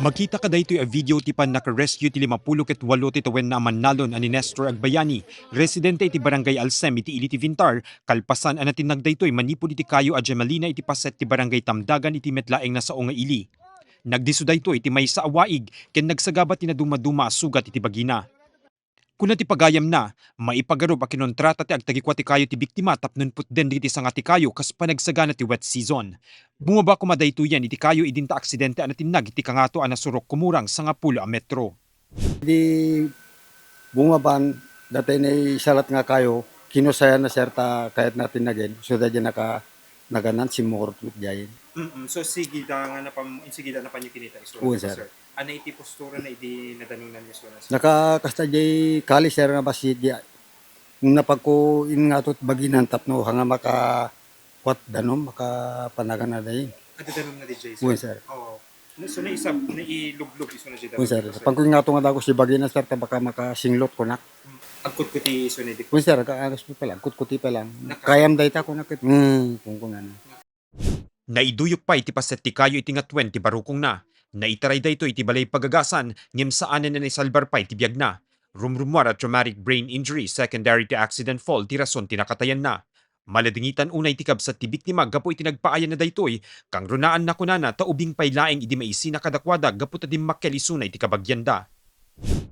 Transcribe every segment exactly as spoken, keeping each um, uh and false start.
Makita kadaytoy a video ti pannaka-rescue ti limapulo ket walo ti tawenna a mannalon a ni Nestor Agbayani, residente iti Barangay Alsem iti ili ti Vintar, kalpasan a natinnag daytoy manipud iti kayo a diay malina iti paset ti Barangay Tamdagan iti met laeng a sao nga ili. Nagdisso daytoy iti maysa a waig ken nagsagaba ti nadumaduma a sugat iti bagina. Kuna ti pagayamna, maipagarup a kinontrata ti agtagikua ti kayo ti biktima tapno putden dagiti sanga ti kayo kas panagsagana ti wet season. Bumaba koma daytoyen iti kayo idinta aksidente a natinnag iti kangato a nasurok kumurang sangapulo a metro. Di bumaban, datay naisalat nga kayo, kinusayan na, sir, ta kayat na tinnagen. So, daydi naka-, naganan, simmurot met diay. Mm-mm. So, sige da nga napam-, sige da napanyo kinita isu, Wen, sir. Sir. Ano iti postura na idi nadanunan isu na, sir? Nakakasta diay kali, sir, nga bassit diay. Napagko in nga to baginan tapno, hanga maka-, kuat danum, makapanagana diay. Adda danum na diay, sir? Wen, sir. Oo. Na-, so, naisab-, nailublog isu na diay. Wen, sir. Pagko in nga to nga dagus ti bagina, sir, ta baka makasinglot kunak. Mm. Agkutkuti isu na diay. Wen, sir, ka-, agkutkuti pay lang, agkutkuti pay lang. Naka- Kayam dayta kunak ket, hmm, kunkunana. Naiduyok pay ti paset ti kayo iti ngatuen ti barukongna. Naitaray daytoy iti balay pagagasan, ngem saanen a naisalbar pay ti biagna. Rumrummuar a traumatic brain injury secondary to accident fall ti rason ti nakatayanna. Maladingitan unay ti kabsat ti biktima gapu iti nagpaayanna daytoy, kangrunaanna kunana ta ubing pay laeng idi maisina kadakuada gapu ta dimmakkel isuna iti kabagianda.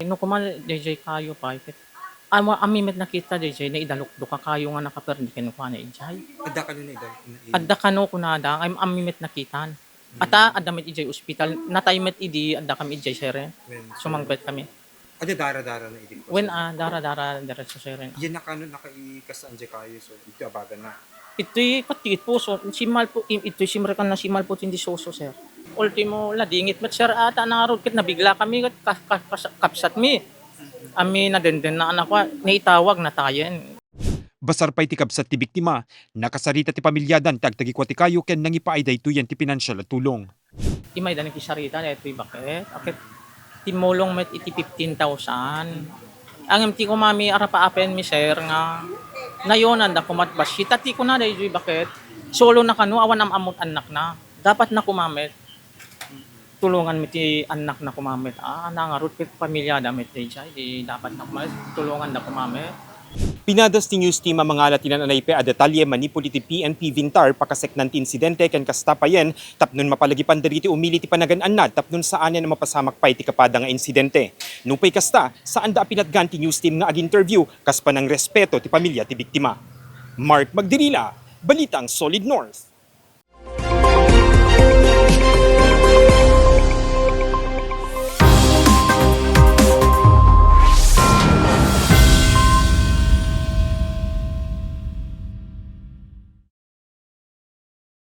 No, kuman, daydiay kayo pay, ket, amo, ammi met nakita, daydiay, naidalukdok a kayo nga nakaperdi kenkuana idiay. Adda kano naidal-, nai- Adda kano kunada, am-, ammi met nakitan. Ata, adda met idiay ospital, natay met idi, adda kami idiay, sir, eh. Wen, sir. Sumangpet kami. Adda dara-dara na idi. Wen, ah, dara-dara, diretso, sir, eh. Yan nakano, nakaikasaan diay kayo, so, iti abagan na. Itoy ket ti puso, simmalpo-, im-, itoy simrekan na simmalpot indi suso, sir. Ultimo, ladingit met, sir, ata nangarud ket nabigla kami ket ka-, ka-, kas-, kabsat mi. Ammi nadenden na anak ko, naitawag, natayen. Basar pay ti kabsat ti biktima, nakasarita ti pamiliadan ti agtagikua ti kayo ken nangipaay daytoyen ti pinansial a tulong. Imayda nakisarita daytoy baket. Ket timmulong met iti fifteen thousand. Ngem ti kumami, arapaapenmi, sir, nga nayonanda koma't bassit. Ta ti kuna daytoy baket, solo na kano, awan am-ammot annakna. Dapat na kuma met. Tulongan met ti annakna kuma met. Ah, nangarud ket pamiliada met daydiay. Di dapat na kuma met. Tulonganda kuma met. Pinadas ti news team a mangala ti naan-anay pay a detalye manipud iti P N P Vintar pakaseknan ti insidente ken kasta payen tapnon mapalagipan dagiti umili ti panagan-annad tapnon saanen a mapasamak pay ti kapada nga insidente. Nupay kasta, saanda a pinatgan ti news team nga ag-interview kas panangrespeto ti pamilya ti biktima. Mark Magdirila, Balitang Solid North.